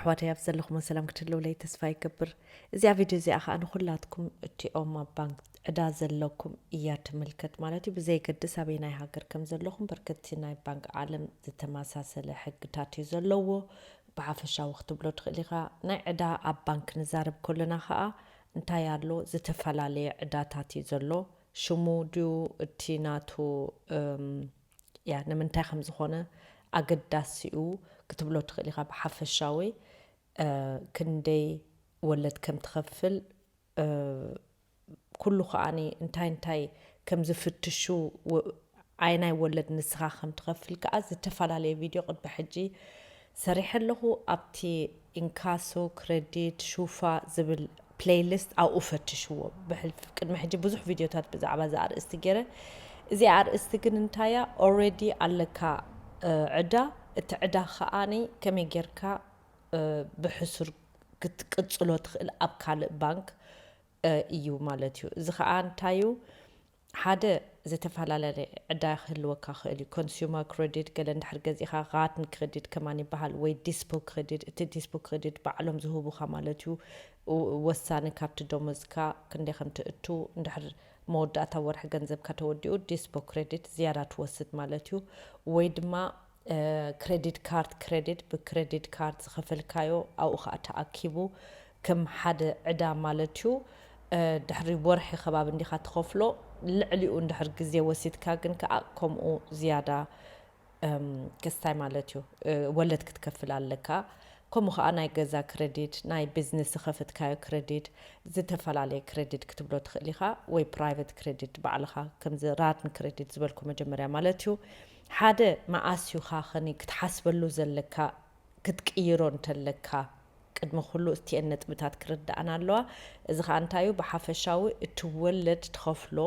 ኣሕዋተይ ኣብ ዘለኹም ሰላም ክትህልውለይ ተስፋ ይገብር። እዚኣ ቪድዮ እዚኣ ከዓ ንኹላትኩም እቲኦም ኣብ ባንክ ዕዳ ዘለኩም እያ ትምልከት ማለት እዩ። ብዘይገድስ ኣበይ ናይ ሃገር ከም ዘለኹም በርከቲ ናይ ባንክ ዓለም ዝተመሳሰለ ሕግታት እዩ ዘለዎ። ብሓፈሻዊ ክትብሎ ትኽእል ኢኻ። ናይ ዕዳ ኣብ ባንክ ንዛረብ ከለና ከዓ እንታይ ኣሎ? ዝተፈላለየ ዕዳታት እዩ ዘሎ። ሽሙ ድዩ እቲ ናቱ እም፣ ያ ንምንታይ ከም ዝኾነ ኣገዳሲኡ ክትብሎ ትኽእል ኢኻ። ብሓፈሻዊ እ፣ ክንደይ ወለድ ከም ትኸፍል እ፣ ኩሉ ከዓኒ እንታይ እንታይ ከም ዝፍትሹ ወ- ኣየናይ ወለድ ንስኻ ከም ትኸፍል ከዓ ዝተፈላለየ ቪድዮ ቅድሚ ሕጂ ሰሪሐ ኣለኹ። ኣብቲ ኢንካሶ ክረዲት ሹፋ ዝብል ፕሌይሊስት ኣብኡ ፈትሽዎ። ብሕልፍ ቅድሚ ሕጂ ብዙሕ ቪድዮታት ብዛዕባ እዚ ኣርእስቲ ገይረ። እዚ ኣርእስቲ ግን እንታያ ኦልሬዲ ኣለካ እ፣ ዕዳ። እቲ ዕዳ ከዓኒ ከመይ ጌርካ እ፣ ብሕሱር ክትቅጽሎ ትኽእል ኣብ ካልእ ባንክ እ፣ እዩ ማለት እዩ። እዚ ከዓ እንታይ እዩ? ሓደ ዝተፈላለየ ዕዳ ክህልወካ ክእል እዩ። ኮንሱመር ክሬዲት ገለ እንድሕር ገዚእኻ፣ ራትን ክሬዲት ከማን ይበሃል፣ ወይ ዲስፖ ክሬዲት። እቲ ዲስፖ ክሬዲት ባዕሎም ዝህቡኻ ማለት እዩ። ው- ወሳኒ ካብቲ ደሞዝካ ክንደይ ከም ትእቱ፣ እንድሕር መወዳእታ ወርሒ ገንዘብካ ተወዲኡ ዲስፖ ክሬዲት ዝያዳ ትወስድ ማለት እዩ። ወይ ድማ ክሬዲት ካርድ ክሬዲት ብክሬዲት ካርድ ዝኸፈልካዮ ኣብኡ ከዓ ተኣኪቡ ከም ሓደ ዕዳ ማለት እዩ። ድሕሪ ወርሒ ከባቢ እንዲኻ ትኸፍሎ። ልዕሊኡ እንድሕር ግዜ ወሲድካ ግን ከዓ ከምኡ ዝያዳ ክስታይ ማለት እዩ። ወለድ ክትከፍል ኣለካ። ከምኡ ከዓ ናይ ገዛ ክሬዲት፣ ናይ ቢዝነስ ዝኸፈትካዮ ክሬዲት፣ ዝተፈላለየ ክሬዲት ክትብሎ ትኽእል ኢኻ፣ ወይ ፕራይቨት ክሬዲት ባዕልኻ ከምዚ ራትን ክሬዲት ዝበልኩ መጀመርያ ማለት እዩ። ሓደ መኣስ እዩ ካኸኒ ክትሓስበሉ ዘለካ ክትቅይሮ እንተለካ ቅድሚ ኩሉ እቲአን ነጥብታት ክርዳኣና ኣለዋ። እዚ ከዓ እንታይ እዩ? ብሓፈሻዊ እቲ ወለድ ትኸፍሎ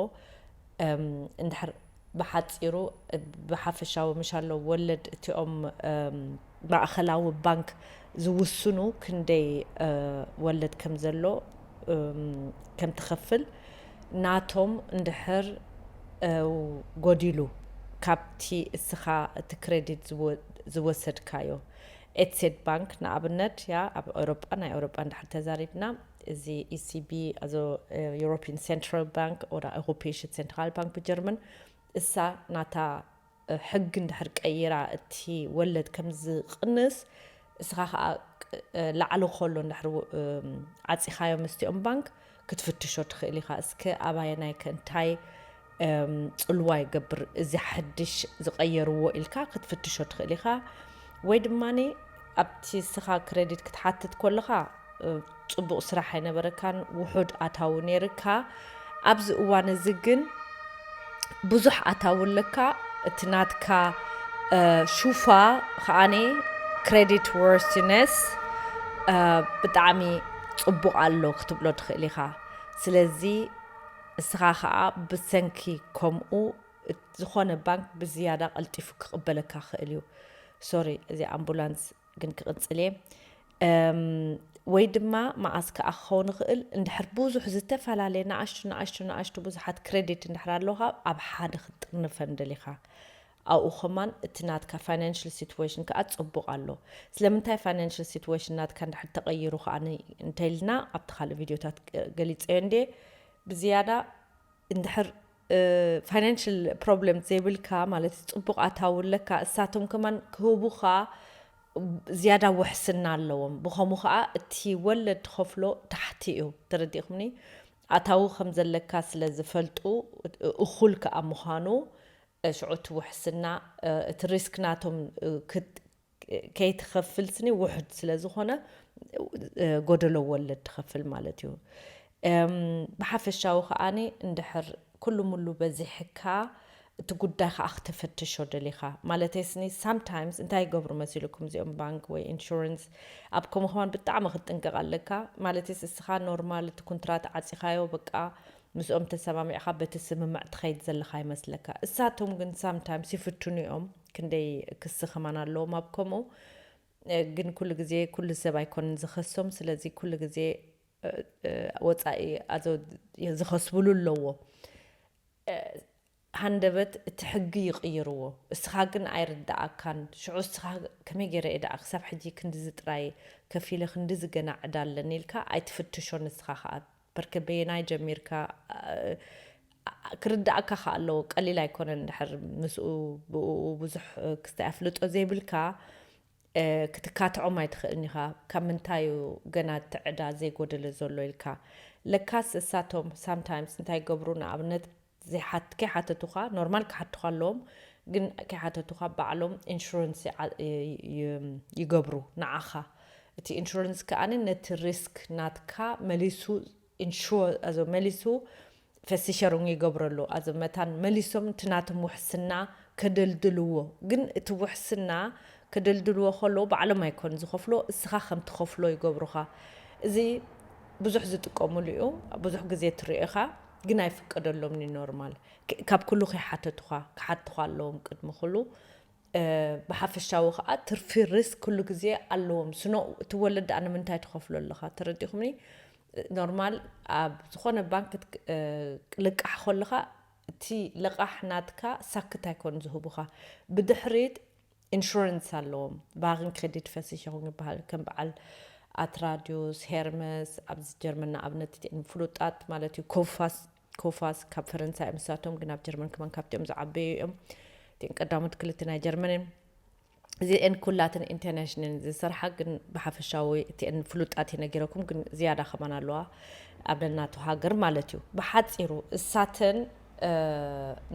እንድሕር ብሓፂሩ ብሓፈሻዊ ምሻሎ ወለድ እቲኦም ማእኸላዊ ባንክ ዝውስኑ ክንደይ ወለድ ከም ዘሎ ከም ትኸፍል ናቶም እንድሕር ጎዲሉ ካብቲ እስኻ እቲ ክሬዲት ዝወሰድካዮ ኤትሴት ባንክ ንኣብነት ያ ኣብ ኤውሮጳ ናይ ኤውሮጳ እንድሕር ተዛሪብና እዚ ኢሲቢ ኣዞ ዩሮፒን ሴንትራል ባንክ ኦራ ኤውሮፔሽን ሴንትራል ባንክ ብጀርመን እሳ ናታ ሕጊ እንድሕር ቀይራ እቲ ወለድ ከም ዝቕንስ እስኻ ከዓ ላዕሊ ከሎ እንድሕር ዓፂኻዮ ምስቲኦም ባንክ ክትፍትሾ ትኽእል ኢኻ። እስከ ኣባየናይ ከ እንታይ ፅልዋ ይገብር እዚ ሓድሽ ዝቐየርዎ ኢልካ ክትፍትሾ ትኽእል ኢኻ። ወይ ድማ ኣብቲ እስኻ ክሬዲት ክትሓትት ከለኻ ፅቡቕ ስራሕ ኣይነበረካን፣ ውሑድ ኣታዊ ነይርካ። ኣብዚ እዋን እዚ ግን ብዙሕ ኣታዊ ኣለካ። እቲ ናትካ ሹፋ ከዓኒ ክሬዲት ወርቲነስ ብጣዕሚ ፅቡቕ ኣሎ ክትብሎ ትኽእል ኢኻ። ስለዚ እስኻ ከዓ ብሰንኪ ከምኡ ዝኾነ ባንክ ብዝያዳ ቀልጢፉ ክቕበለካ ክእል እዩ። ሶሪ፣ እዚ ኣምቡላንስ ግን ክቕጽል እየ። ወይ ድማ መዓስ ከዓ ክኸውን ይኽእል እንድሕር ብዙሕ ዝተፈላለየ ንኣሽቱ ንኣሽቱ ንኣሽቱ ብዙሓት ክሬዲት እንድሕር ኣለኻ ኣብ ሓደ ክትጥርንፈን ደሊኻ ኣብኡ ከማን እቲ ናትካ ፋይናንሽል ሲትዌሽን ከዓ ፅቡቕ ኣሎ። ስለምንታይ ፋይናንሽል ሲትዌሽን ናትካ እንድሕር ተቐይሩ ከዓ እንተኢልና ኣብቲ ካልእ ቪድዮታት ገሊፀዮ እንዴ ብዝያዳ እንድሕር ፋይናንሽል ፕሮብለም ዘይብልካ ማለት ፅቡቕ ኣታዊ ኣለካ እሳቶም ከማን ክህቡኻ ዝያዳ ውሕስና ኣለዎም። ብኸምኡ ከዓ እቲ ወለድ ትኸፍሎ ታሕቲ እዩ። ተረዲእኩምኒ? ኣታዊ ከም ዘለካ ስለ ዝፈልጡ እኹል ከዓ ምዃኑ ሽዑ እቲ ውሕስና እቲ ሪስክ ናቶም ከይትኸፍል ስኒ ውሕድ ስለ ዝኾነ ጎደሎ ወለድ ትኸፍል ማለት እዩ። ብሓፈሻዊ ከዓኒ እንድሕር ኩሉ ሙሉ በዚሕካ እቲ ጉዳይ ከዓ ክተፈትሾ ደሊኻ ማለተይ ስኒ ሳምታይምስ እንታይ ይገብሩ መሲልኩም እዚኦም ባንክ ወይ ኢንሹረንስ ኣብ ከምኡ ከማን ብጣዕሚ ክትጥንቀቕ ኣለካ። ማለተይስ እስኻ ኖርማል እቲ ኩንትራት ዓፂኻዮ በቃ ምስኦም ተሰማሚዕኻ በቲ ስምምዕ ትኸይድ ዘለኻ ይመስለካ። እሳቶም ግን ሳምታይምስ ይፍትኑ እዮም። ክንደይ ክሲ ከማን ኣለዎም ኣብ ከምኡ። ግን ኩሉ ግዜ ኩሉ ሰብ ኣይኮንን ዝኸሶም። ስለዚ ኩሉ ግዜ ወፃኢ ኣዘ ዝኸስብሉ ኣለዎ። ሃንደበት እቲ ሕጊ ይቕይርዎ። እስኻ ግን ኣይርድኣካን። ሽዑ እስኻ ከመይ ገይረ እየ ደኣ ክሳብ ሕጂ ክንድዚ ጥራይ ከፊለ ክንድዚ ገና ዕዳ ኣለኒ ኢልካ ኣይትፍትሾ ንስኻ ኸኣ። በርከ በየናይ ጀሚርካ ክርድኣካ ከኣ ኣለዎ። ቀሊል ኣይኮነን ድሕር ምስኡ ብኡ ብዙሕ ክስታይ ኣፍልጦ ዘይብልካ ክትካትዖም ኣይትኽእልን ኢኻ። ካብ ምንታይ እዩ ገና እቲ ዕዳ ዘይጎደለ ዘሎ ኢልካ። ለካስ እሳቶም ሳምታይምስ እንታይ ይገብሩ? ንኣብነት ከይሓተቱኻ፣ ኖርማል ክሓቱኻ ኣለዎም፣ ግን ከይሓተቱኻ ባዕሎም ኢንሹረንስ ይገብሩ ንዓኻ። እቲ ኢንሹረንስ ከኣ ነቲ ሪስክ ናትካ መሊሱ ኢንሹር መሊሱ ፈሲሸሩን ይገብረሉ። ኣዘ መታን መሊሶም እቲ ናቶም ውሕስና ከደልድልዎ፣ ግን እቲ ውሕስና ከደልድልዎ ከለዉ ባዕሎም ኣይኮን ዝኸፍሎ፣ እስኻ ከም ትኸፍሎ ይገብሩኻ። እዚ ብዙሕ ዝጥቀሙሉ እዩ። ብዙሕ ግዜ ትሪኦ ኢኻ፣ ግን ኣይፍቀደሎም ዩ ኖርማል። ካብ ኩሉ ከይሓተቱኻ፣ ክሓቱኻ ኣለዎም ቅድሚ ኩሉ። ብሓፈሻዊ ከዓ ትርፊ ሪስክ ኩሉ ግዜ ኣለዎም። ስኖ እቲ ወለድ ደኣ ንምንታይ ትኸፍሎ ኣለኻ? ተረዲኹምኒ? ኖርማል ኣብ ዝኾነ ባንክ ልቃሕ ከለኻ እቲ ልቃሕ ናትካ ሳክት ኣይኮን ዝህቡኻ። ብድሕሪት ኢንሹረንስ ኣለዎም። ባርን ክሬዲት ፈሲሽኹም ይበሃል። ከም በዓል ኣትራዲዮስ፣ ሄርመስ፣ ኣብዚ ጀርመን ንኣብነት እቲአን ፍሉጣት ማለት እዩ። ኮፋስ ኮፋስ ካብ ፈረንሳይ እዮም ንሳቶም፣ ግን ኣብ ጀርመን ከማን ካብቲኦም ዝዓበዩ እዮም። እቲአን ቀዳሞት ክልተ ናይ ጀርመን እየን። እዚአን ኩላተን ኢንተርናሽናል ዝሰርሓ፣ ግን ብሓፈሻዊ እቲአን ፍሉጣት እየ ነጊረኩም፣ ግን ዝያዳ ከማን ኣለዋ ኣብ ነናቱ ሃገር ማለት እዩ። ብሓፂሩ እሳተን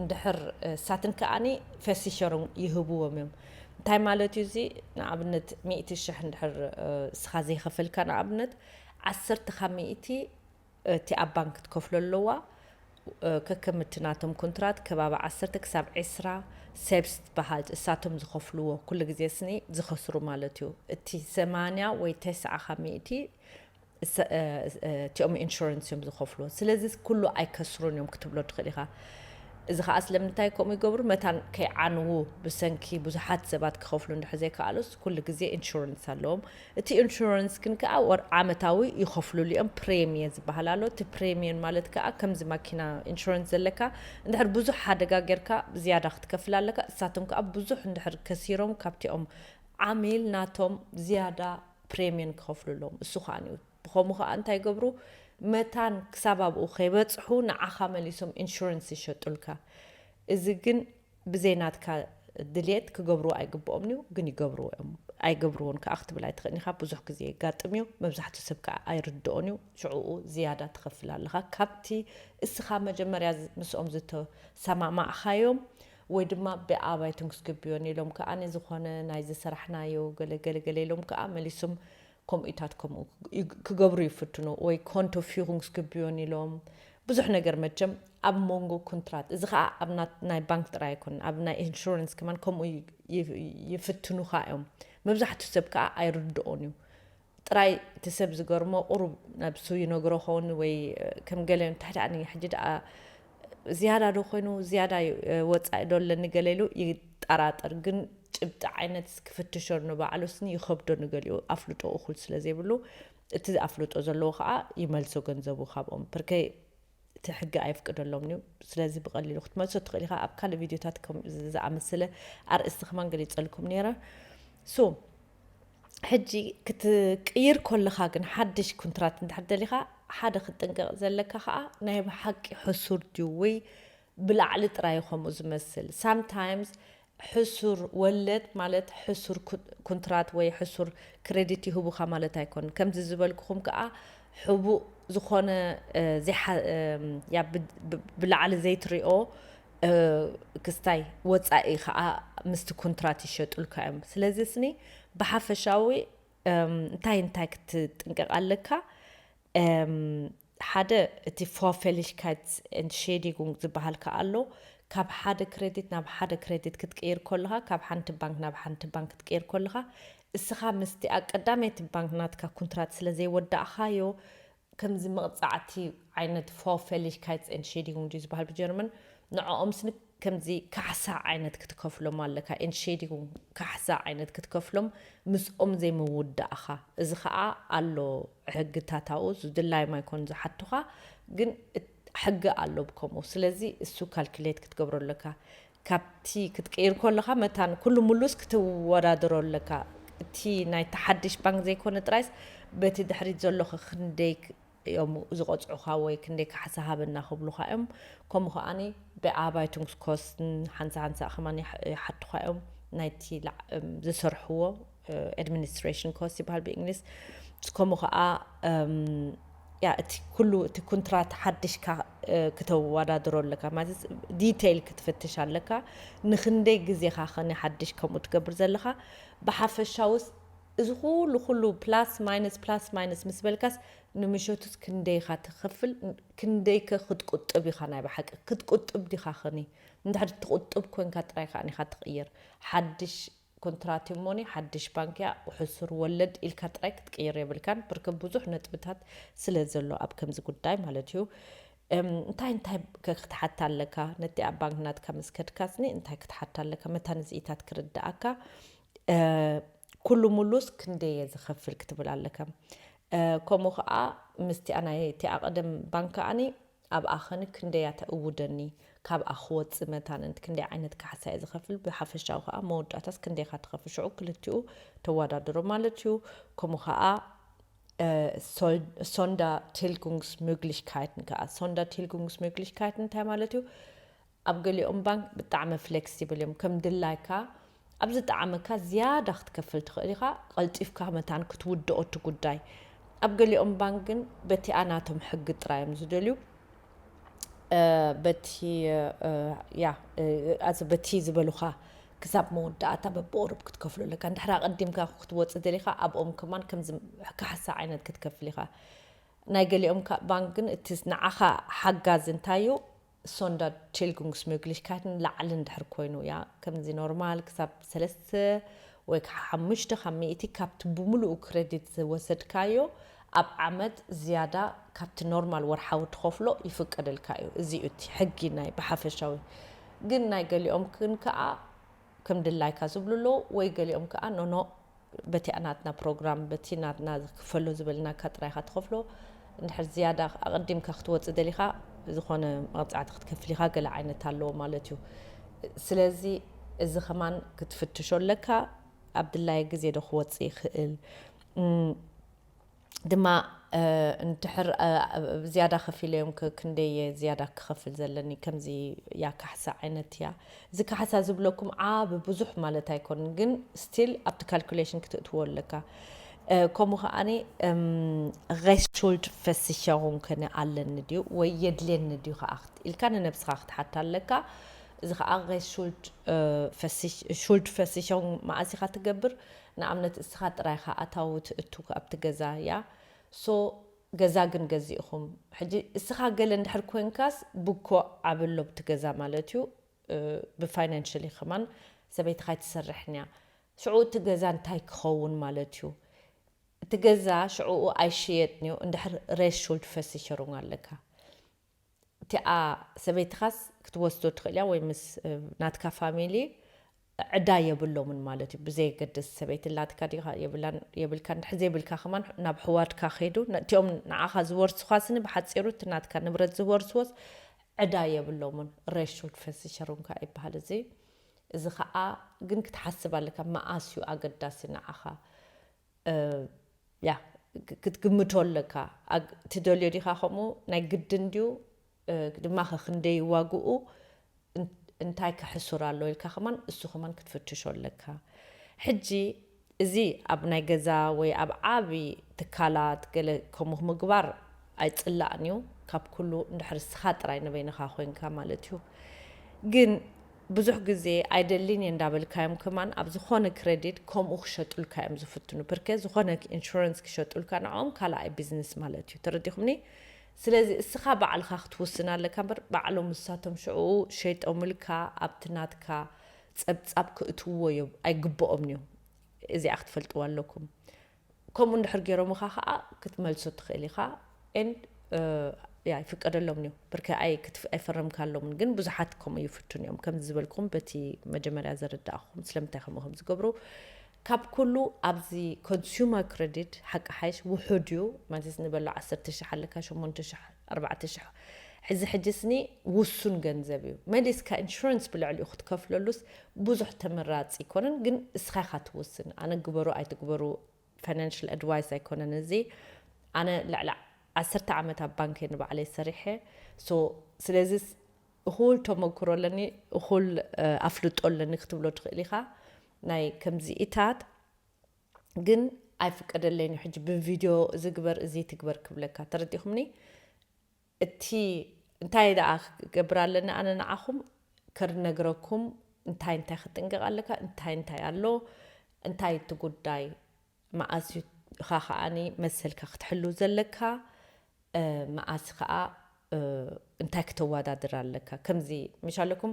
እንድሕር እሳትን ከኣኒ ፈሲሸሮም ይህብዎም እዮም። እንታይ ማለት እዩ እዚ? ንኣብነት ሚእቲ ሽሕ እንድሕር እስኻ ዘይኸፈልካ ንኣብነት ዓሰርተ ካብ ሚእቲ እቲ ኣብ ባንክ ትከፍሎ ኣለዋ። ከከም እቲ ናቶም ኮንትራት ከባቢ ዓሰርተ ክሳብ ዕስራ ሰብስ ትበሃል እሳቶም ዝኸፍልዎ ኩሉ ግዜ ስኒ ዝኸስሩ ማለት እዩ። እቲ ሰማንያ ወይ ተስዓ ካብ ሚእቲ እቲኦም ኢንሹረንስ እዮም ዝኸፍልዎ። ስለዚ ኩሉ ኣይከስሩን እዮም ክትብሎ ትኽእል ኢኻ። እዚ ኸዓ ስለምንታይ ከምኡ ይገብሩ? መታን ከይዓንዉ ብሰንኪ ብዙሓት ሰባት ክኸፍሉ እንድሕር ዘይከኣሉስ ኩሉ ግዜ ኢንሹረንስ ኣለዎም። እቲ ኢንሹረንስ ግን ከኣ ወር ዓመታዊ ይኸፍሉሉ እዮም። ፕሬምየ ዝበሃል ኣሎ። እቲ ፕሬምየን ማለት ከኣ ከምዚ ማኪና ኢንሹረንስ ዘለካ እንድሕር ብዙሕ ሓደጋ ጌርካ ዝያዳ ክትከፍል ኣለካ። እሳቶም ከኣ ብዙሕ እንድሕር ከሲሮም ካብቲኦም ዓሚል ናቶም ዝያዳ ፕሬምየን ክኸፍሉ ኣለዎም። እሱ ከኣ ንዩ ብኸምኡ ከኣ እንታይ ይገብሩ? መታን ክሳብ ኣብኡ ከይበጽሑ ንዓኻ መሊሶም ኢንሹረንስ ይሸጡልካ። እዚ ግን ብዘይ ናትካ ድልየት ክገብርዎ ኣይግብኦምን እዩ፣ ግን ይገብርዎ እዮም። ኣይገብርዎን ከኣ ክትብል ኣይትኽእልን ኢኻ። ብዙሕ ግዜ የጋጥም እዩ። መብዛሕትኡ ሰብ ከኣ ኣይርድኦን እዩ። ሽዕኡ ዝያዳ ትኸፍል ኣለኻ። ካብቲ እስኻ መጀመርያ ምስኦም ዝተሰማማዕኻዮም ወይ ድማ ብኣባይቶም ክስግብዮን ኢሎም ከኣ ዝኾነ ናይ ዝሰራሕናዮ ገለ ገለ ገለ ኢሎም ከኣ መሊሶም ከምኡታት ከምኡ ክገብሩ ይፍትኑ ወይ ኮንቶ ፊሩንግስግቢዮን ኢሎም ብዙሕ ነገር መቸም ኣብ መንጎ ኩንትራት እዚ ከዓ ኣብ ናይ ባንክ ጥራይ ኣይኮን ኣብ ናይ ኢንሹረንስ ከማን ከምኡ ይፍትኑካ እዮም። መብዛሕትኡ ሰብ ከዓ ኣይርድኦን እዩ። ጥራይ እቲ ሰብ ዝገርሞ ቁሩብ ነብሱ ይነግሮ ኸውን ወይ ከም ገለ እንታይ ደኣ ሕጂ ደኣ ዝያዳ ዶ ኮይኑ ዝያዳ ወፃኢ ዶ ኣለኒ ገለ ኢሉ ይጠራጠር። ግን ጭብጢ ዓይነት ክፍትሾ ንባዕሉ ስኒ ይኸብዶ ንገሊኡ ኣፍልጦ እኹል ስለ ዘይብሉ እቲ ኣፍልጦ ዘለዎ ከዓ ይመልሶ ገንዘቡ ካብኦም ፕርከይ እቲ ሕጊ ኣይፍቅደሎም እዩ። ስለዚ ብቐሊሉ ክትመልሶ ትኽእል ኢኻ። ኣብ ካልእ ቪድዮታት ከም ዝኣመሰለ ኣርእስቲ ከማን ገሊፀልኩም ነይረ። ሶ ሕጂ ክትቅይር ከለኻ ግን ሓድሽ ኩንትራት እንድሕር ደሊኻ ሓደ ክትጥንቀቕ ዘለካ ከዓ ናይ ብሓቂ ሕሱር ድዩ ወይ ብላዕሊ ጥራይ ከምኡ ዝመስል ሳምታይምስ ሕሱር ወለድ ማለት ሕሱር ኩንትራት ወይ ሕሱር ክሬዲት ይህቡኻ ማለት ኣይኮን። ከምዚ ዝበልኩኹም ከዓ ሕቡእ ዝኾነ ብላዕሊ ዘይትሪኦ ክስታይ ወፃኢ ከዓ ምስቲ ኩንትራት ይሸጡልካ እዮም። ስለዚ ስኒ ብሓፈሻዊ እንታይ እንታይ ክትጥንቀቕ ኣለካ? ሓደ እቲ ፎፈሊሽካይት ኤንትሼዲጉንግ ዝበሃል ከኣ ኣሎ። ካብ ሓደ ክሬዲት ናብ ሓደ ክሬዲት ክትቅይር ከለኻ ካብ ሓንቲ ባንክ ናብ ሓንቲ ባንክ ክትቅይር ከለኻ እስኻ ምስቲ ኣብ ቀዳመይቲ ባንክ ናትካ ኩንትራት ስለ ዘይወዳእኻዮ ከምዚ መቕጻዕቲ ዓይነት ፎፈሊሽካይት ኤንትሼዲጉንግ ድዩ ዝበሃል ብጀርመን ንዕኦም ስኒ ከምዚ ካሕሳ ዓይነት ክትከፍሎም ኣለካ። ኤንትሼዲጉንግ ካሕሳ ዓይነት ክትከፍሎም ምስኦም ዘይምውዳእኻ። እዚ ኸኣ ኣሎ ሕግታታኡ ዝድላዮም ኣይኮን ዝሓቱኻ ግን ሕጊ ኣሎ ብከምኡ። ስለዚ እሱ ካልኩሌት ክትገብሮ ኣለካ። ካብቲ ክትቅይር ከለኻ መታን ኩሉ ሙሉስ ክትወዳደሮ ኣለካ። እቲ ናይቲ ሓድሽ ባንክ ዘይኮነ ጥራይስ፣ በቲ ድሕሪት ዘለኹ ክንደይ ክ-፣ እዮም ዝቆጽዑኻ ወይ ክንደይ ካሕሳ ሃበና ክብሉኻ እዮም። ከምኡ ከኣኒ ብኣባይቱንግስ ኮስትን ሓንሳ ሓንሳ ከማን ይሓ-፣ ይሓቱኻ እዮም። ናይቲ ላዕ-፣ እም፣ ዝሰርሕዎ፣ እ፣ ኣድሚኒስትሬሽን ኮስት ይበሃል ብእንግሊዝ። ከምኡ ከኣ፣ እም፣ ያ፣ እቲ ኩሉ እቲ ኩንትራት ሓድሽካ፣ እ፣ ክተወዳድሮ ኣለካ። ማለት ዲቴይል ክትፍትሽ ኣለካ። ንኽንደይ ግዜኻ ኸነ ሓድሽ ከምኡ ትገብር ዘለኻ? ብሓፈሻውስ እዚ ኩሉ፣ ኩሉ ፕላስ ማይነስ፣ ፕላስ ማይነስ ምስ በልካስ፣ ንምሸቱስ ክንደይ ኢኻ ትኸፍል? ክንደይ ከ ክትቁጥብ ኢኻ? ናይ ብሓቂ ክትቁጥብ ዲኻ ኸኒ? እንድሕር ትቁጥብ ኮንካ ጥራይ ከኣ ኢኻ ትቕይር። ሓድሽ ኮንትራት እሞኒ፣ ሓድሽ ባንክ እያ፣ ሕሱር ወለድ ኢልካ ጥራይ ክትቅይር የብልካን። ብርክ ብዙሕ ነጥብታት ስለ ዘሎ ኣብ ከምዚ ጉዳይ ማለት እዩ። እም፣ እንታይ እንታይ ከ ክትሓታ ኣለካ? ነቲ ኣብ ባንክ ናትካ ምስ ከድካስኒ እንታይ ክትሓታ ኣለካ? መታን እዚኢታት ክርድኣካ፣ እ፣ ኩሉ ሙሉስ ክንደይ እየ ዝኸፍል ክትብል ኣለካ። እ፣ ከምኡ ኸኣ ምስቲኣ ናይ እቲኣ ቀደም ባንክ ከኣኒ ኣብኣ ኸኒ ክንደይ እያ ተእውደኒ፣ ካብኣ ክወጽእ መታን እንት ክንደይ ዓይነት ካሕሳ እየ ዝኸፍል፣ ብሓፈሻዊ ኸኣ መወዳእታስ ክንደይ ኢኻ ትኸፍል፣ ሽዑ ክልቲኡ ተወዳድሮ ማለት እዩ። ከምኡ ኸኣ፣ እ፣ ሶል-፣ ሶንዳ ቲልጉንግስ ሞግሊሽካይትን ከኣ፣ ሶንዳ ቲልጉንግስ ሞግሊሽካይትን እንታይ ማለት እዩ? ኣብ ገሊኦም ባንክ ብጣዕሚ ፍሌክሲብል እዮም። ከም ድላይካ ኣብ ዝጠዓመካ ዝያዳ ክትከፍል ትኽእል ኢኻ። ቀልጢፍካ መታን ክትውድኦ እቲ ጉዳይ። ኣብ ገሊኦም ባንክ ግን በቲኣ ናቶም ሕጊ ጥራይ እዮም ዝደልዩ። እ፣ በቲ፣ እ፣ ያ፣ እ፣ ኣዚ በቲ ዝበሉኻ ክሳብ መወዳእታ በብቁሩብ ክትከፍሎ ኣለካ። እንድሕር ኣቐዲምካ ክትወጽእ ደሊኻ ኣብኦም ከማን ከምዚ ካሕሳ ዓይነት ክትከፍል ኢኻ። ናይ ገሊኦም ከ-፣ ባንክ ግን እቲ ንዓኻ ሓጋዚ እንታይ እዩ? ሶንዳ ቲልጉንግስ ሞግሊሽካይትን ላዕሊ እንድሕር ኮይኑ እያ። ከምዚ ኖርማል ክሳብ ሰለስተ ወይ ከዓ ሓሙሽተ ካብ ሚእቲ ካብቲ ብምሉኡ ክሬዲት ዝወሰድካዮ ኣብ ዓመት ዝያዳ ካብቲ ኖርማል ወርሓዊ ትኸፍሎ ይፍቀደልካ እዩ። እዚ እዩ እቲ ሕጊ ናይ ብሓፈሻዊ። ግን ናይ ገሊኦም ግን ከኣ ከም ድላይካ ዝብሉ ኣለዉ፣ ወይ ገሊኦም ከኣ ኖኖ በቲ ናትና ፕሮግራም፣ በቲ ናትና ክፈሎ ዝበልናካ ጥራይ ኢኻ ትኸፍሎ። እንድሕር ዝያዳ ኣቐዲምካ ክትወጽእ ደሊኻ፣ ዝኾነ መቕጻዕቲ ክትከፍል ኢኻ፣ ገለ ዓይነት ኣለዎ ማለት እዩ። ስለዚ እዚ ከማን ክትፍትሾ ኣለካ፣ ኣብ ድላየ ግዜ ዶ ክወጽእ ይኽእል? እም፣ ድማ፣ እ፣ እንድሕር፣ እ፣ ዝያዳ ከፊለዮም ከ ክንደይ እየ ዝያዳ ክኸፍል ዘለኒ? ከምዚ እያ ካሕሳ ዓይነት እያ። እዚ ካሕሳ ዝብለኩም ዓቢ ብዙሕ ማለት ኣይኮንን፣ ግን ስቲል ኣብቲ ካልኩሌሽን ክትእትዎ ኣለካ። እ፣ ከምኡ ከኣኒ፣ እም፣ ሬስሹልድ ፈሲሸሩን ከነ ኣለኒ ድዩ ወይ የድልየኒ ድዩ ከኣ ክት-፣ ኢልካ ንነብስኻ ክትሓታ ኣለካ። እዚ ከኣ ሬስሹልድ፣ እ፣ ፈሲሽ-፣ ሹልድ ፈሲሸሩን መኣስ ኢኻ ትገብር? ንኣብነት እስኻ ጥራይ ኢኻ ኣታዊ ትእቱ ኣብቲ ገዛ እያ። ሶ ገዛ ግን ገዚእኹም። ሕጂ እስኻ ገለ እንድሕር ኮንካስ ብኮ ዓብሎ ብቲ ገዛ ማለት እዩ። እ፣ ብፋይናንሽሊ ከማን ሰበይትኻ ኣይትሰርሕን እያ። ሽዑ እቲ ገዛ እንታይ ክኸውን ማለት እዩ? እቲ ገዛ ሽዑኡ ኣይሽየጥን እዩ እንድሕር ሬስሹልድ ፈሲሸሩን ኣለካ። እቲኣ ሰበይትኻስ ክትወስዶ ትኽእል እያ ወይ ምስ፣ እ፣ ናትካ ፋሚሊ ዕዳ የብሎምን ማለት እዩ። ብዘየገድስ ሰበይቲ ኣላትካ ዲኻ የብላን፣ የብልካን፣ እንድሕር ዘይብልካ ከማን ናብ ኣሕዋትካ ከይዱ፣ ነ-፣ እቲኦም ንዓኻ ዝወርሱኻ ስኒ ብሓጺሩ እቲ ናትካ ንብረት ዝወርስዎስ ዕዳ የብሎምን። ሬስሹልድ ፈሲሸሩን ከኣ ይበሃል እዚ። እዚ ኸኣ ግን ክትሓስብ ኣለካ፣ መኣስ እዩ ኣገዳሲ ንዓኻ። እ፣ ያ፣ ክ-፣ ክትግምቶ ኣለካ። ኣግ-፣ ትደልዮ ዲኻ ከምኡ? ናይ ግድን ድዩ? እ፣ ድማ ኸ ክንደይ ዋግኡ? እን-፣ እንታይ ከሕሱር ኣሎ ኢልካ ከማን፣ እሱ ከማን ክትፍትሾ ኣለካ። ሕጂ እዚ ኣብ ናይ ገዛ ወይ ኣብ ዓቢ ትካላት ገለ ከምኡ ምግባር ኣይጽላእን እዩ፣ ካብ ኩሉ እንድሕር እስኻ ጥራይ ንበይንኻ ኮይንካ ማለት እዩ። ግን ብዙሕ ግዜ ኣይደልን እየ እንዳበልካዮም ከማን ኣብ ዝኾነ ክሬዲት ከምኡ ክሸጡልካ እዮም ዝፍትኑ። ብርኬ ዝኾነ ኢንሹራንስ ክሸጡልካ ንዕኦም ካልኣይ ቢዝነስ ማለት እዩ። ተረዲኹምኒ? ስለዚ እስኻ ባዕልኻ ክትውስን ኣለካ እምበር ባዕሎም ንሳቶም ሽዑ ሸይጦምልካ ኣብቲ ናትካ ጸብጻብ ክእትውዎ እዮም፣ ኣይግብኦምን እዮም። እዚኣ ክትፈልጥዋ ኣለኩም። ከምኡ እንድሕር ገይሮምኻ ኸዓ ክትመልሶ ትኽእል ኢኻ። ኤንድ፣ እ፣ ያ፣ ይፍቀደሎም እዩ። ብርክ ኣይ-፣ ክትፍ-፣ ኣይፈረምካሎምን፣ ግን ብዙሓት ከምኡ ይፍትኑ እዮም። ከምዚ ዝበልኩም በቲ መጀመርያ ዘረዳእኹም ስለምንታይ ከምኡ ከም ዝገብሩ። ካብ ኩሉ ኣብዚ ኮንሱመር ክሬዲት ሓቂ ሓይሽ ውሑድ እዩ። ማለት ንበሎ ዓሰርተ ሽሕ ኣለካ፣ ሸሞንተ ሽሕ፣ ኣርባዕተ ሽሕ እዚ ሕጂ ስኒ ውሱን ገንዘብ እዩ። መሊስካ ኢንሹራንስ ብልዕሊኡ ክትከፍለሉስ ብዙሕ ተመራፂ ኣይኮነን፣ ግን እስኻ ኢኻ ትውስን። ኣነ ግበሩ ኣይትግበሩ ፋይናንሽል ኣድቫይስ ኣይኮነን እዚ። ኣነ ልዕሊ ዓሰርተ ዓመት ኣብ ባንክ እየ ንባዕለይ ሰሪሐ። ሶ ስለዚ እኹል ተመክሮ ኣለኒ፣ እኹል ኣፍልጦ ኣለኒ ክትብሎ ትኽእል ኢኻ። ናይ ከምዚኢታት ግን ኣይፍቀደለይን እዩ። ሕጂ ብቪድዮ እዚ ግበር እዚ ትግበር ክብለካ፣ ተረዲኹምኒ? እቲ እንታይ ደኣ ክገብር ኣለኒ ኣነ ንዓኹም ከርነግረኩም፣ እንታይ እንታይ ክጥንቀቕ ኣለካ፣ እንታይ እንታይ ኣሎ፣ እንታይ እቲ ጉዳይ፣ መዓስ እዩ ኢኻ ከዓኒ መሰልካ ክትሕሉ ዘለካ፣ መዓስ ከዓ እንታይ ክተወዳድር ኣለካ። ከምዚ ምሽ ኣለኩም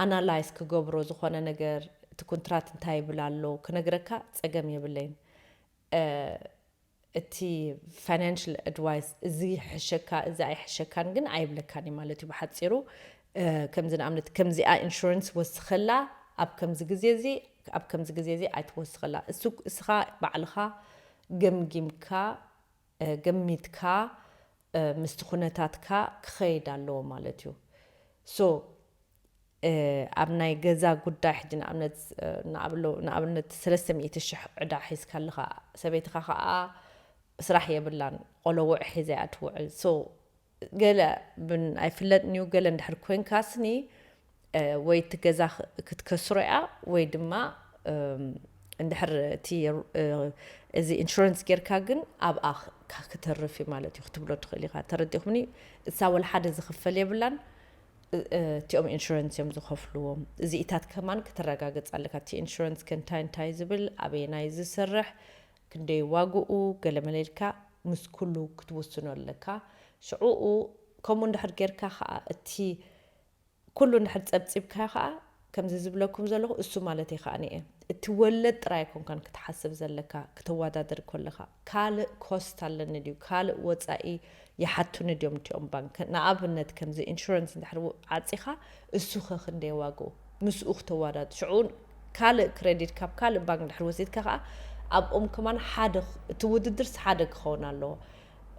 ኣናላይዝ ክገብሮ ዝኾነ ነገር፣ እቲ ኮንትራት እንታይ ይብል ኣሎ ክነግረካ ፀገም የብለይን። እቲ ፋይናንሽል ኣድቫይስ እዚ ይሕሸካ እዚ ኣይሕሸካን ግን ኣይብለካን እዩ ማለት እዩ ብሓፂሩ። ከምዚ ንኣብነት ከምዚኣ ኢንሹራንስ ወስኸላ ኣብ ከምዚ ግዜ እዚ ኣብ ከምዚ ግዜ እዚ ኣይትወስኸላ። እሱ እስኻ ባዕልኻ ገምጊምካ ገሚትካ ምስቲ ኩነታትካ ክኸይድ ኣለዎ ማለት እዩ። ሶ ኣብ ናይ ገዛ ጉዳይ ሕጂ ንኣብነት ንኣብነት ሰለስተ ሚእቲ ሽሕ ዕዳ ሒዝካ ኣለኻ፣ ሰበይትኻ ከዓ ስራሕ የብላን፣ ቆለውዕ ሒዛ እያ ትውዕል። ሶ ገለ ብን ኣይፍለጥን እዩ። ገለ እንድሕር ኮይንካ ስኒ ወይ እቲ ገዛ ክትከስሮ እያ ወይ ድማ እንድሕር እቲ እዚ ኢንሹራንስ ጌርካ ግን ኣብኣ ክትርፍ እዩ ማለት እዩ ክትብሎ ትኽእል ኢኻ። ተረዲኹምኒ? እሳ ወላ ሓደ ዝኽፈል የብላን። እቲኦም ኢንሹራንስ እዮም ዝኸፍልዎም። እዚኢታት ከማን ክተረጋግፅ ኣለካ። እቲ ኢንሹራንስ ከ እንታይ እንታይ ዝብል፣ ኣበየናይ ዝሰርሕ፣ ክንደይ ዋግኡ፣ ገለ መለ ኢልካ ምስ ኩሉ ክትውስኖ ኣለካ። ሽዕኡ ከምኡ እንድሕር ጌርካ ከዓ እቲ ኩሉ እንድሕር ጸብጺብካዮ ከዓ ከምዚ ዝብለኩም ዘለኹ እሱ ማለት ይኸኣኒ እየ። እቲ ወለድ ጥራይ ኣይኮንካን ክትሓስብ ዘለካ ክተወዳደር ከለኻ ካልእ ኮስት ኣለኒ ድዩ ካልእ ወጻኢ ይሓቱኒ ድዮም እቲኦም ባንክ። ንኣብነት ከምዚ ኢንሹራንስ እንድሕር ዓጺኻ እሱ ኸ ክንደይ ዋግኡ ምስኡ ክተወዳድ ሽዑ ካልእ ክሬዲት ካብ ካልእ ባንክ እንድሕር ወሲድካ ከዓ ኣብኦም ከማን ሓደ እቲ ውድድርስ ሓደ ክኸውን ኣለዎ።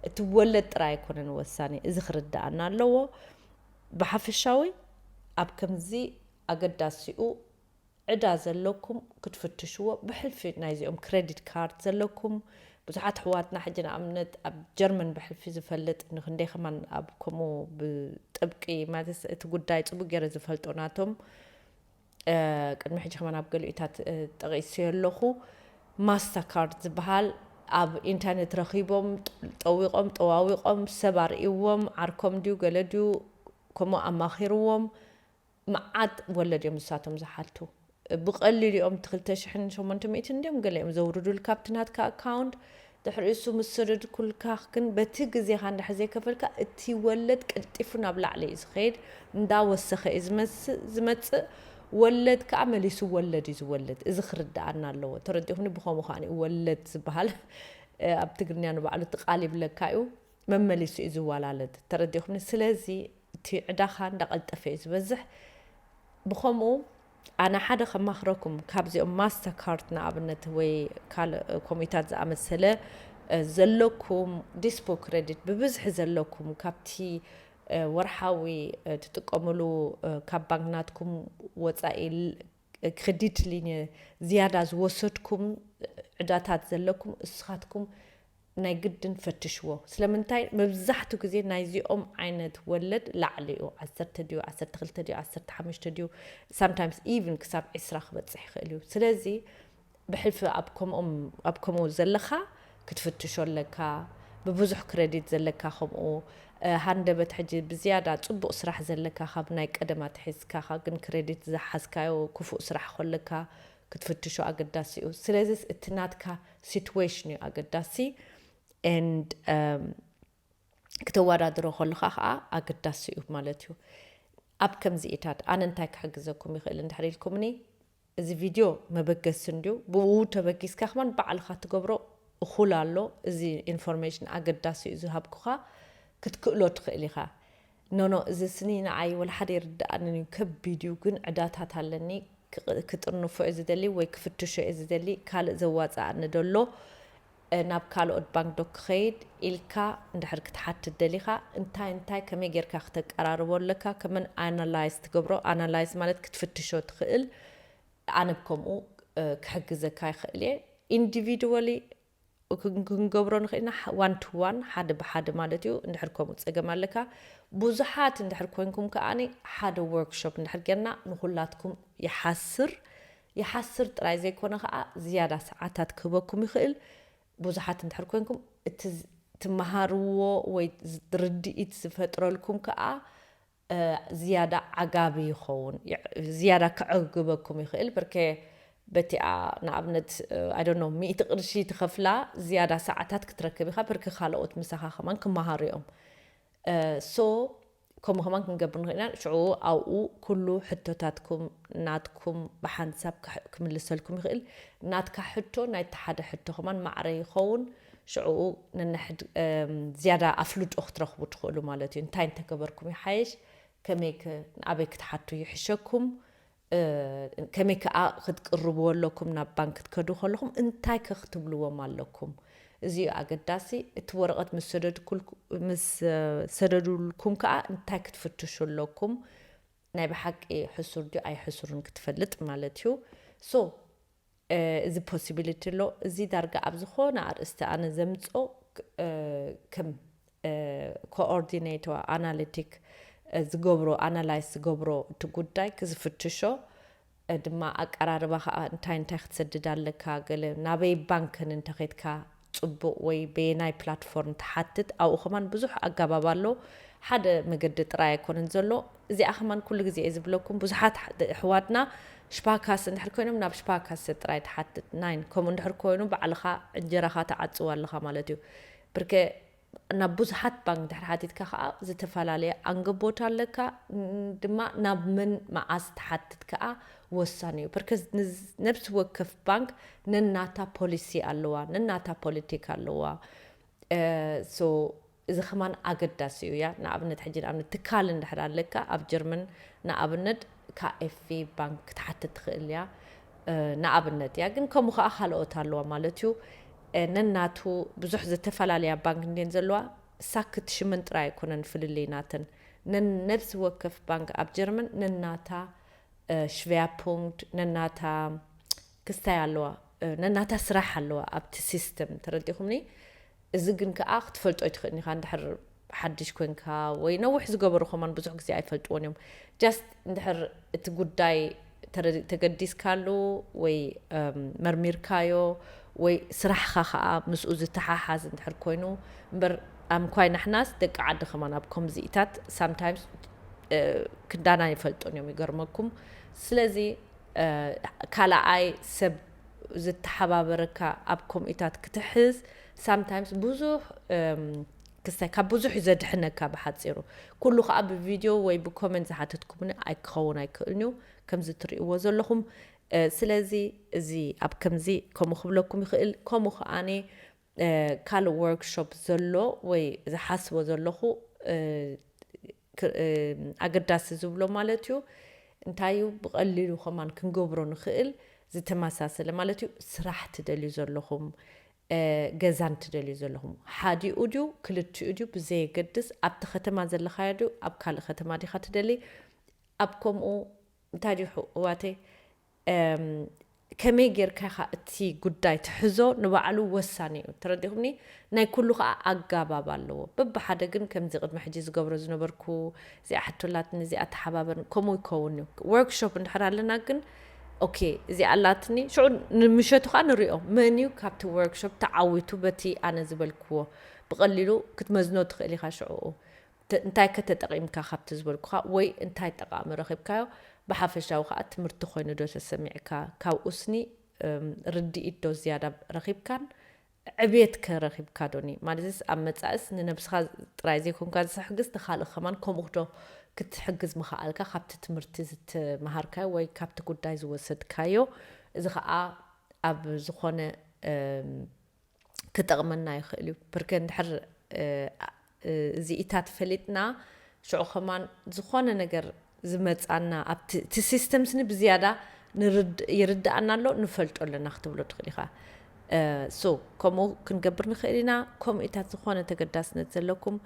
እቲ ወለድ ጥራይ ኣይኮነን ወሳኒ፣ እዚ ክርድኣና ኣለዎ። ብሓፈሻዊ ኣብ ከምዚ ኣገዳሲኡ ዕዳ ዘለኩም ክትፍትሽዎ ብሕልፊ ናይዚኦም ክሬዲት ካርድ ዘለኩም ብዙሓት ኣሕዋትና ሕጂ ንኣብነት ኣብ ጀርመን ብሕልፊ ዝፈልጥ ንክንደይ ከማን ኣብ ከምኡ ብጥብቂ ማለት እቲ ጉዳይ ፅቡቅ ገይረ ዝፈልጦ ናቶም ቅድሚ ሕጂ ከማን ኣብ ገሊኡታት ጠቂሰዮ ኣለኹ። ማስተር ካርድ ዝበሃል ኣብ ኢንተርኔት ረኺቦም ጠዊቆም ጠዋዊቆም ሰብ ኣርእይዎም ዓርኮም ድዩ ገለ ድዩ ከምኡ ኣማኺርዎም። መዓት ወለድ እዮም ንሳቶም ዝሓቱ። ብቐሊሉ እዮም እቲ ክልተ ሽሕን ሸሞንተ ሚእትን እንዲዮም ገለ እዮም ዘውርዱልካ ኣብቲ ናትካ ኣካውንት። ድሕሪ እሱ ምስ ሰደድኩልካ ግን በቲ ግዜኻ እንድሕር ዘይከፈልካ እቲ ወለድ ቀልጢፉ ናብ ላዕሊ እዩ ዝኸይድ። እንዳወሰኸ እዩ ዝመስ- ዝመጽእ። ወለድ ከዓ መሊሱ ወለድ እዩ ዝወልድ። እዚ ክርድኣና ኣለዎ። ተረዲኹምኒ? ብኸምኡ ከዓ ወለድ ዝበሃል ኣብ ትግርኛ ንባዕሉ እቲ ቃል ይብለካ እዩ። መመሊሱ እዩ ዝወላለድ። ተረዲኹምኒ? ስለዚ እቲ ዕዳኻ እንዳቐልጠፈ እዩ ዝበዝሕ። ብኸምኡ ኣነ ሓደ ከማኽረኩም ካብዚኦም ማስተር ካርድ ንኣብነት ወይ ካልእ ኮሚታት ዝኣመሰለ ዘለኩም ዲስፖ ክሬዲት ብብዝሒ ዘለኩም ካብቲ ወርሓዊ ትጥቀምሉ ካብ ባንክ ናትኩም ወፃኢ ክሬዲት ሊኒ ዝያዳ ዝወሰድኩም ዕዳታት ዘለኩም እስኻትኩም ናይ ግድን ፈትሽዎ። ስለምንታይ መብዛሕቱ ግዜ ናይዚኦም ዓይነት ወለድ ላዕሊ እዩ። ዓሰርተ ድዩ፣ ዓሰርተ ክልተ ድዩ፣ ዓሰርተ ሓሙሽተ ድዩ፣ ሳምታይምስ ኢቭን ክሳብ ዕስራ ክበፅሕ ይኽእል እዩ። ስለዚ ብሕልፊ ኣብ ከምኡ ዘለኻ ክትፍትሾ ኣለካ። ብብዙሕ ክረዲት ዘለካ ከምኡ ሃንደበት ሕጂ ብዝያዳ ፅቡቕ ስራሕ ዘለካ ካብ ናይ ቀደም ኣትሒዝካ ግን ክረዲት ዝሓዝካዮ ክፉእ ስራሕ ከለካ ክትፍትሾ ኣገዳሲ እዩ። ስለዚስ እቲ ናትካ ሲትዌሽን እዩ ኣገዳሲ። And ክተወዳድሮ ከለኻ ከዓ ኣገዳሲ እዩ ማለት እዩ። ኣብ ከምዚ ኢታት ኣነ እንታይ ክሕግዘኩም ይኽእል እንድሕር ኢልኩምኒ እዚ ቪድዮ መበገሲ እንድዩ። ብኡ ተበጊስካ ከማን ባዕልኻ ትገብሮ እኹል ኣሎ። እዚ ኢንፎርሜሽን ኣገዳሲ እዩ ዝሃብኩኻ ክትክእሎ ትኽእል ኢኻ። ኖኖ እዚ ስኒ ንዓይ ወላ ሓደ ይርድኣንን እዩ ከቢድ እዩ ግን ዕዳታት ኣለኒ ክጥርንፎ እየ ዝደሊ ወይ ክፍትሾ እየ ዝደሊ ካልእ ዘዋፅኣኒ ደሎ ናብ ካልኦት ባንክ ዶ ክኸይድ ኢልካ እንድሕር ክትሓትት ደሊኻ፣ እንታይ እንታይ ከመይ ጌርካ ክተቀራርቦ ኣለካ፣ ከመን ኣናላይዝ ትገብሮ፣ ኣናላይዝ ማለት ክትፍትሾ ትኽእል። ኣነ ብከምኡ ክሕግዘካ ይኽእል እየ። ኢንዲቪድዋሊ ክንገብሮ ንኽእል ኢና፣ ዋን ቱ ዋን፣ ሓደ ብሓደ ማለት እዩ። እንድሕር ከምኡ ጸገም ኣለካ፣ ብዙሓት እንድሕር ኮንኩም ከኣ ሓደ ወርክሾፕ እንድሕር ጌርና ንኹላትኩም ይሓስር። ይሓስር ጥራይ ዘይኮነ ከኣ ዝያዳ ሰዓታት ክህበኩም ይኽእል። ብዙሓት እንድሕር ኮንኩም እቲ ትመሃርዎ ወይ ርድኢት ዝፈጥረልኩም ከኣ ዝያዳ ዓጋቢ ይኸውን፣ ዝያዳ ክዕግበኩም ይኽእል። ብርኬ በቲኣ ንኣብነት ኣይ ዶንት ኖ ሚእቲ ቅርሺ ትኸፍላ ዝያዳ ሰዓታት ክትረክብ ኢኻ። ብርኪ ካልኦት ምሳኻ ከማን ክመሃሩ እዮም። ሶ ከምኡ ከማን ክንገብር ንኽእል ኢና። ሽዑ ኣብኡ ኩሉ ሕቶታትኩም ናትኩም ብሓንሳብ ክምልሰልኩም ይኽእል። ናትካ ሕቶ ናይቲ ሓደ ሕቶ ከማን ማዕረ ይኸውን። ሽዕኡ ነንሕድ ዝያዳ ኣፍልጦ ክትረኽቡ ትኽእሉ ማለት እዩ። እንታይ እንተገበርኩም ይሓይሽ፣ ከመይ ኣበይ ክትሓቱ ይሕሸኩም፣ ከመይ ከዓ ክትቅርብዎ ኣለኩም፣ ናብ ባንክ ክትከዱ ከለኹም እንታይ ከ ክትብልዎም ኣለኩም። እዚ እዩ ኣገዳሲ። እቲ ወረቐት ምስ ሰደዱልኩም ከዓ እንታይ ክትፍትሹ ኣለኩም፣ ናይ ብሓቂ ሕሱር ድዩ ኣይሕሱርን ክትፈልጥ ማለት እዩ። ሶ እዚ ፖሲቢሊቲ ኣሎ። እዚ ዳርጋ ኣብ ዝኾነ ኣርእስቲ ኣነ ዘምፅኦ ከም ኮኦርዲኔቶ ኣናሊቲክ ዝገብሮ ኣናላይዝ ዝገብሮ እቲ ጉዳይ ክዝፍትሾ ድማ ኣቀራርባ ከዓ እንታይ እንታይ ክትሰድድ ኣለካ፣ ገለ ናበይ ባንክን እንተኸድካ ፅቡቕ ወይ በየናይ ፕላትፎርም ትሓትት፣ ኣብኡ ከማን ብዙሕ ኣጋባብ ኣሎ። ሓደ መገዲ ጥራይ ኣይኮነን ዘሎ። እዚኣ ከማን ኩሉ ግዜ እየ ዝብለኩም፣ ብዙሓት ኣሕዋትና ሽፓካስ እንድሕር ኮይኖም ናብ ሽፓካስ ጥራይ ትሓትት ናይን፣ ከምኡ እንድሕር ኮይኑ ባዕልኻ እንጀራኻ ትዓፅው ኣለኻ ማለት እዩ። ብርኬ ናብ ብዙሓት ባንክ ድሕር ሓቲትካ ከዓ ዝተፈላለየ ኣንገቦት ኣለካ፣ ድማ ናብ መን መዓስ ትሓትት ከዓ ወሳኒ እዩ። ብርከ ነብሲ ወከፍ ባንክ ነናታ ፖሊሲ ኣለዋ፣ ነናታ ፖሊቲክ ኣለዋ። ሶ እዚ ከማን ኣገዳሲ እዩ። ያ ንኣብነት ሕጂ ንኣብነት ትካል እንድሕር ኣለካ ኣብ ጀርመን ንኣብነት ካኤፍቪ ባንክ ክትሓትት ትኽእል እያ። ንኣብነት እያ ግን ከምኡ ከዓ ካልኦት ኣለዋ ማለት እዩ። ነናቱ ብዙሕ ዝተፈላለያ ባንክ እንዴን ዘለዋ ሳክት ሽመን ጥራይ ኣይኮነን ፍልልይ ናተን። ነብሲ ወከፍ ባንክ ኣብ ጀርመን ነናታ ሽቨያፑንክት ነናታ ክስታይ ኣለዋ፣ ነናታ ስራሕ ኣለዋ ኣብቲ ሲስተም፣ ተረዲኹምኒ? እዚ ግን ከኣ ክትፈልጦ ኣይትኽእልን ኢኻ እንድሕር ሓድሽ ኮንካ ወይ ነዊሕ ዝገበሩ ከማን ብዙሕ ግዜ ኣይፈልጥዎን እዮም። ጃስት እንድሕር እቲ ጉዳይ ተገዲስካሉ ወይ መርሚርካዮ ወይ ስራሕኻ ከዓ ምስኡ ዝተሓሓዝ እንድሕር ኮይኑ እምበር ኣምኳይ ናሕናስ ደቂ ዓዲ ከማን ኣብ ከምዚኢታት ሳምታይምስ ክዳና ይፈልጦን እዮም ይገርመኩም። ስለዚ ካልኣይ ሰብ ዝተሓባበረካ ኣብ ከምኡታት ክትሕዝ ሳምታይምስ ብዙሕ ክስታይ ካብ ብዙሕ እዩ ዘድሕነካ። ብሓፂሩ ኩሉ ከዓ ብቪድዮ ወይ ብኮመንት ዝሓተትኩምኒ ኣይክኸውን ኣይክእልን እዩ ከምዚ ትርእይዎ ዘለኹም። ስለዚ እዚ ኣብ ከምዚ ከምኡ ክብለኩም ይኽእል። ከምኡ ከዓኒ ካልእ ወርክሾፕ ዘሎ ወይ ዝሓስቦ ዘለኹ ኣገዳሲ ዝብሎ ማለት እዩ። እንታይ እዩ ብቐሊሉ ከማን ክንገብሮ ንኽእል ዝተመሳሰለ ማለት እዩ። ስራሕ ትደልዩ ዘለኹም፣ ገዛን ትደልዩ ዘለኹም፣ ሓዲኡ ድዩ ክልቲኡ ድዩ ብዘየገድስ ኣብቲ ከተማ ዘለኻዮ ድዩ ኣብ ካልእ ከተማ ዲኻ ትደሊ? ኣብ ከምኡ እንታይ ድዩ ሕዋተይ ከመይ ጌርካ ኢኻ እቲ ጉዳይ ትሕዞ ንባዕሉ ወሳኒ እዩ። ተረዲኹምኒ? ናይ ኩሉ ከዓ ኣጋባብ ኣለዎ። በብሓደ ግን ከምዚ ቅድሚ ሕጂ ዝገብሮ ዝነበርኩ እዚኣ ሕቶላትኒ እዚኣ ተሓባበርን ከምኡ ይከውን እዩ። ወርክሾፕ እንድሕር ኣለና ግን ኦኬ እዚኣ ኣላትኒ ሽዑ ንምሸቱ ከዓ ንሪኦ መን እዩ ካብቲ ወርክሾፕ ተዓዊቱ በቲ ኣነ ዝበልክዎ ብቐሊሉ ክትመዝኖ ትኽእል ኢኻ ሽዕኡ። እንታይ ከተጠቒምካ ካብቲ ዝበልኩኻ ወይ እንታይ ጠቓሚ ረኺብካዮ? ብሓፈሻዊ ከዓ ትምህርቲ ኮይኑ ዶ ተሰሚዕካ? ካብ ኡስኒ ርድኢት ዶ ዝያዳ ረኺብካን ዕብየት ከ ረኺብካ ዶኒ? ማለትስ ኣብ መጻእስ ንነብስኻ ጥራይ ዘይኮንካ ዝሕግዝ ንኻልእ ከማን ከምኡ ዶ ክትሕግዝ ምኽኣልካ ካብቲ ትምህርቲ ዝተምሃርካዮ ወይ ካብቲ ጉዳይ ዝወሰድካዮ? እዚ ከዓ ኣብ ዝኾነ ክጠቕመና ይኽእል እዩ። ብርከ እንድሕር እዚኢታት ፈሊጥና ሽዑ ከማን ዝኾነ ነገር ዝመፃና ኣብቲ እቲ ሲስተም ስኒ ብዝያዳ ይርድኣና ኣሎ ንፈልጦ ኣለና ክትብሎ ትኽእል ኢኻ። so ከምኡ ክንገብር ንኽእል ኢና። ከምኡታት ዝኾነ ተገዳስነት ዘለኩም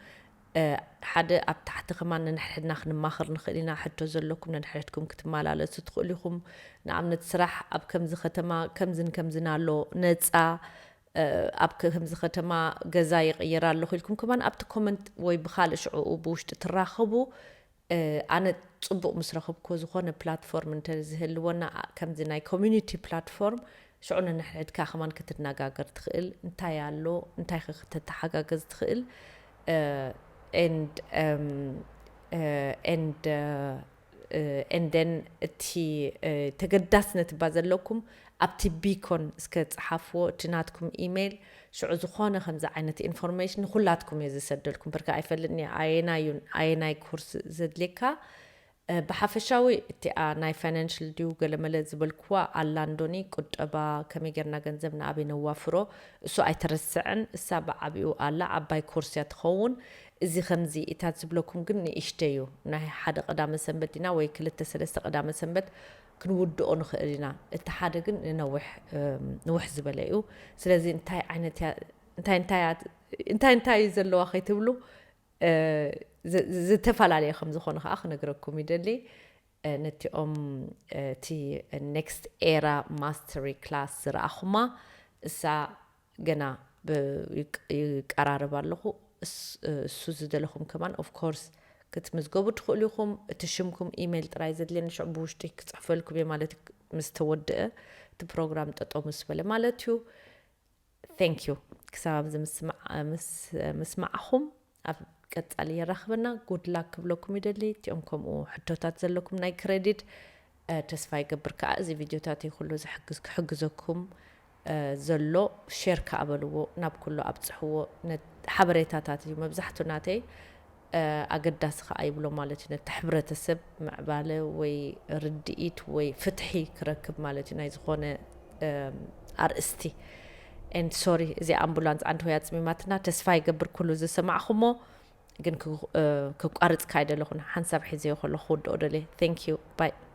ሓደ ኣብ ታሕቲ ከማን ነንሕድሕድና ክንማኸር ንኽእል ኢና። ሕቶ ዘለኩም ነንሕድሕድኩም ክትመላለሱ ትኽእሉ ኢኹም። ንኣብነት ስራሕ ኣብ ከምዚ ከተማ ከምዝን ከምዝን ኣሎ ነፃ ኣብ ከምዚ ከተማ ገዛ ይቕይር ኣለኹ ኢልኩም ከማን ኣብቲ ኮመንት ወይ ብካልእ ሽዕኡ ብውሽጢ ትራኸቡ። ኣነ ፅቡቕ ምስ ረኽብኩ ዝኾነ ፕላትፎርም እንተዝህልወና ከምዚ ናይ ኮሚኒቲ ፕላትፎርም ሽዑ ነንሕድሕድካ ከማን ክትነጋገር ትኽእል። እንታይ ኣሎ እንታይ ክትተሓጋገዝ ትኽእል። and and and then እቲ ተገዳስነት እባ ዘለኩም ኣብቲ ቢኮን እስከ ጸሓፍዎ፣ እቲ ናትኩም ኢሜይል። ሽዑ ዝኾነ ከምዚ ዓይነት ኢንፎርሜሽን ንኹላትኩም እየ ዝሰደልኩም። ብርካ ኣይፈልጥን እየ ኣየናይ ኮርስ ዘድልየካ። ብሓፈሻዊ እቲኣ ናይ ፋይናንሽል ድዩ ገለመለ ዝበልክዋ ኣላ እንዶኒ፣ ቁጠባ፣ ከመይ ጌርና ገንዘብ ንኣበይ ነዋፍሮ፣ እሱ ኣይተረስዐን። እሳ ብዓቢኡ ኣላ፣ ዓባይ ኮርስ እያ ትኸውን። እዚ ከምዚ ኢታት ዝብለኩም ግን ንእሽተይ እዩ። ናይ ሓደ ቀዳመ ሰንበት ዲና ወይ ክልተ ሰለስተ ቀዳመ ሰንበት ክንውድኦ ንኽእል ኢና። እቲ ሓደ ግን ንነዊሕ ንውሕ ዝበለ እዩ። ስለዚ እንታይ ዓይነት እንታይ እንታይ እንታይ እንታይ እዩ ዘለዋ ከይትብሉ ዝተፈላለየ ከም ዝኾነ ከዓ ክነግረኩም ይደሊ። ነቲኦም እቲ ኔክስት ኤራ ማስተሪ ክላስ ዝረኣኹማ እሳ ገና ይቀራረብ ኣለኹ። እሱ ዝደለኹም ከማን ኦፍ ኮርስ ክትምዝገቡ ትኽእሉ ኢኹም። እቲ ሽምኩም ኢሜይል ጥራይ ዘድልየኒ ሽዑ ብውሽጢ ክፅሕፈልኩም እየ ማለት ምስ ተወድአ እቲ ፕሮግራም ጠጠው ምስ በለ ማለት እዩ። Thank you ክሳብ ኣብዚ ምስማዕኹም። ኣብ ቀጻሊ የራኽበና። ጉድ ላክ ክብለኩም ይደሊ። እቲኦም ከምኡ ሕቶታት ዘለኩም ናይ ክሬዲት ተስፋ ይገብር ከዓ እዚ ቪድዮታተይ ኩሉ ዝሕግዝ ክሕግዘኩም ዘሎ ሼር ከዓ በልዎ፣ ናብ ኩሉ ኣብፅሕዎ። ሓበሬታታት እዩ መብዛሕቱ ናተይ ኣገዳሲ ከዓ ይብሎ ማለት እዩ። ነቲ ሕብረተሰብ ምዕባለ ወይ ርድኢት ወይ ፍትሒ ክረክብ ማለት እዩ ናይ ዝኾነ ኣርእስቲ። And sorry እዚ ኣምቡላንስ ዓንዲ ሆያ ፅሚማትና። ተስፋ ይገብር ኩሉ ዝሰማዕኹሞ ግን ክቋርፅ ካይደለኹን ሓንሳብ ሒዘዮ ከሎ ክውድኦ ደልየ። Thank you bye።